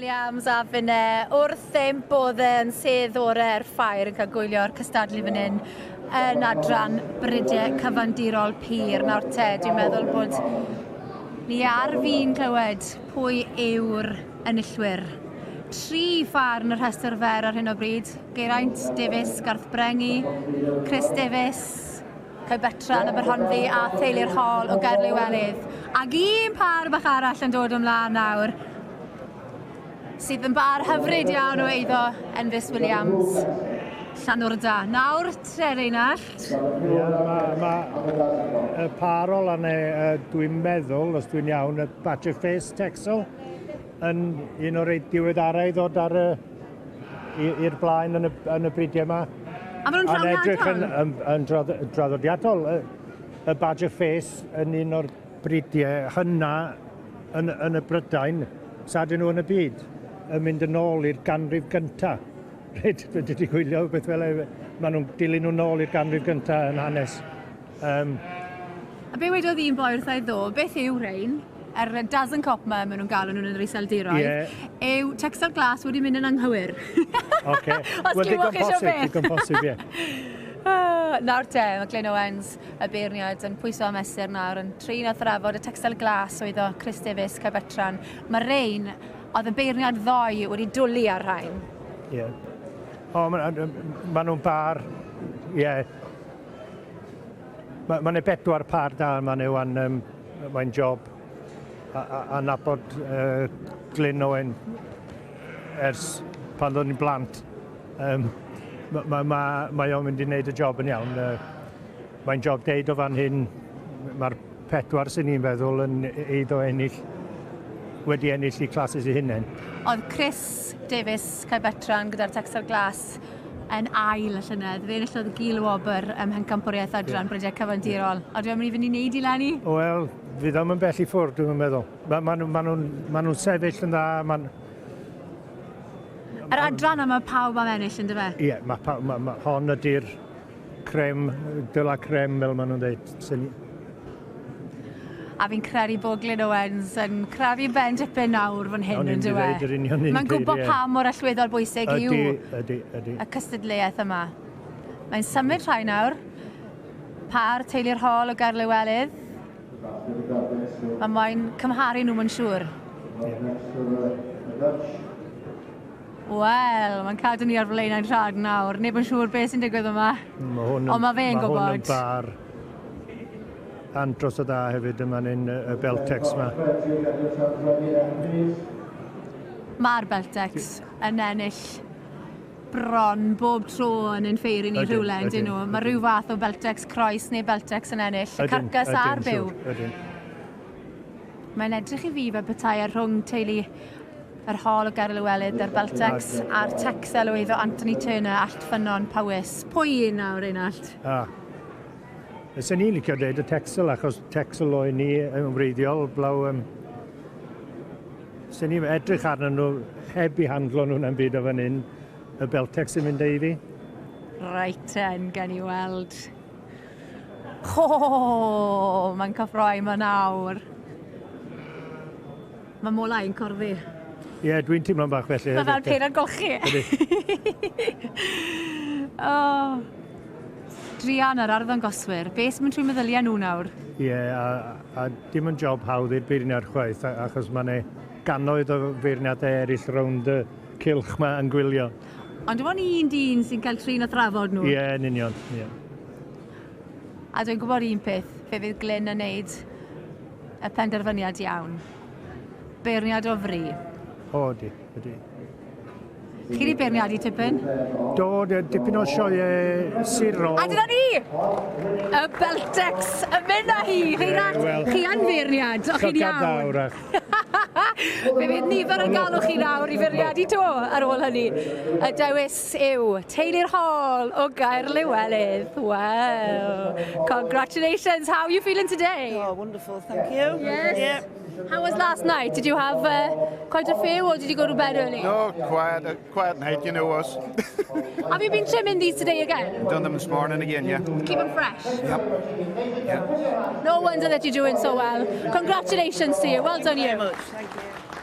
Williams a finne wrth ein bodde yn sedd ore'r ffair yn cael gwylio'r cystadlu fan hyn yn adran Brydiau Cyfandirol Pur. Nawr te, dwi'n meddwl bod ni ar fin clywed pwy yw'r enillwyr. Tri phâr yn y rhestr fer ar hyn o bryd. Geraint Davies, Garth Brengi, Chris Davies, Cae Betran, Aberhonddu a Theulu'r Hall o Gaerliwelydd. Ac un pâr bach arall yn dod ymlaen nawr, sydd yn bar hyfryd iawn o eiddo Enfys Williams, Llanwrda. Nawr te, Reinallt. Ie, mae ma, y pâr ola neu, dwi'n meddwl, os dwi'n iawn, y Badger Face Texel yn un o'r rei diweddara i ddod ar y i'r blaen yn y, yn y bridiau yma. A maen nhw'n trawiadol? edrych yn, yn, yn dradd, draddodiadol. Y, y Badger Face yn un o'r bridiau hynna yn, yn y Brydain, sa dyn nhw yn y byd, yn mynd yn ôl i'r ganrif gyntaf. Reit, dwi wedi gwylio beth fel e, maen nhw'n dilyn nhw nôl i'r ganrif gyntaf yn hanes. A be wedodd un boi wrtha i ddo, beth yw rhein? Er dozen cop ma maen nhw'n galw nhw'n yn yr Iseldiroedd, yeah. yw Texel Glas wedi mynd yn anghywir. Oce. Os well, glywch chi eisiau beth. Digon posib, ie. Yeah. Nawr te, mae Glyn Owens, y beirniad, yn pwyso a mesur nawr, yn trin a thrafod y Texel Glas oedd o Chris Davies, Caerbetran. Mae rein, oedd y beirniad ddoe wedi dwlu ar rhain. Ie. Yeah. O, maen ma nhw'n bar, ie. Yeah. Mae ma 'na bedwar pâr da yma neu wan, mae'n job a, a, a nabod Glyn Owen ers pan ddod ni'n blant. Mae ma, ma, mae o'n mynd i wneud y job yn iawn. Mae'n job deud o fan hyn, mae'r pedwar sy'n ni'n feddwl yn eiddo ennill, wedi ennill i classes eu hunain. Oedd Chris Davies Caerbetran gyda'r Texel Glas yn ail y llynedd. Fe enillodd Gil Wobr ym Mhencampwriaeth Adran yeah. Brydiau Cyfandirol. A dwi'n mynd i fynd i wneud i leni? Wel, fydd o'm yn bell i ffwrdd, dwi'n meddwl. Mae ma nhw'n ma nhw, ma nhw sefyll yn dda. Ma... Yr adran yma pawb am ennill, yn dyfe? Ie, yeah, ma, ma, ma, hon ydy'r creme de la creme, fel maen nhw'n dweud. Sy'n A fi'n credu bod Glyn Owens yn crafu ben dipyn nawr fan hyn, yn dyw e? Mae'n gwybod pa mor allweddol bwysig yw ydy, ydy. y cystadleuaeth yma. Mae'n symud rhai nawr. Par teulu'r Hall o Gaerlywelydd. Mae moyn cymharu nhw, mae'n siŵr. Yeah. Wel, mae'n cadw ni ar flaenau'n rhad nawr. Neb yn siŵr beth sy'n digwydd yma. Mae hwn yn, Ond mae fe'n ma hwn yn gwybod. bar andros o dda hefyd yma yn y Beltex yma. Mae'r Beltex yn ennill bron bob tro yn ein ffeiri ni rhywle, yn dyn nhw. Mae rhyw fath o Beltex croes neu Beltex yn ennill. Y carcas a'r byw. Ydyn. Mae'n edrych i fi fel petai ar rhwng teulu yr Hall o Gaerlywelydd, yr Beltex a'r Texel o eiddo Anthony Turner, Allt Ffynnon, Powys. Pwy un nawr, Reinallt? Ah. Fysen ni'n licio dweud y Texel, achos Texel oedd ni yn wreiddiol, blaw... Sen ni'n edrych arnyn nhw heb i handlo nhw na'n byd o fan hyn. Y Beltex sy'n mynd i fi. Right then, gen i weld. Ho, mae'n cyffroi yma nawr. Mae molau yn corddi. Ie, yeah, dwi'n teimlo'n bach felly. Mae fel peiriant golchi. Oh. Druan yr arddangoswyr, beth sy'n mynd trwy meddyliau nhw nawr? Ie, yeah, a dim yn job hawdd i'r beirniad chwaith, achos mae yna gannoedd o feirniadau eraill rownd y cylch yma yn gwylio. Ond dim ond un dyn sy'n cael trin a thrafod nhw. Ie, yeah, yn union. Yeah. A dwi'n gwybod un peth, fe fydd Glyn yn neud y penderfyniad iawn. Beirniad o fri. O, ydy, ydy. Chi wedi beirniadu tipyn? Do, dipyn o sioeau sirol. A dyna ni! Y Beltex yn mynd â hi! Rheinald, wel, chi yn feirniad, o'ch chi'n Llygad iawn. fawr ach. Fe fydd nifer yn galw chi nawr i feirniadu to ar ôl hynny. Y dewis yw Teulu'r Hall o Gaerliwelydd. Well, congratulations. How are you feeling today? Oh, wonderful, thank you. Yes. Yeah. How was last night? Did you have quite a few or did you go to bed early? No, quiet, a quiet night, you know us. Have you been trimming these today again? Done them this morning again, yeah. Keep them fresh. Yep. Yeah. No wonder that you're doing so well. Congratulations to you. Well done you. Very much, thank you.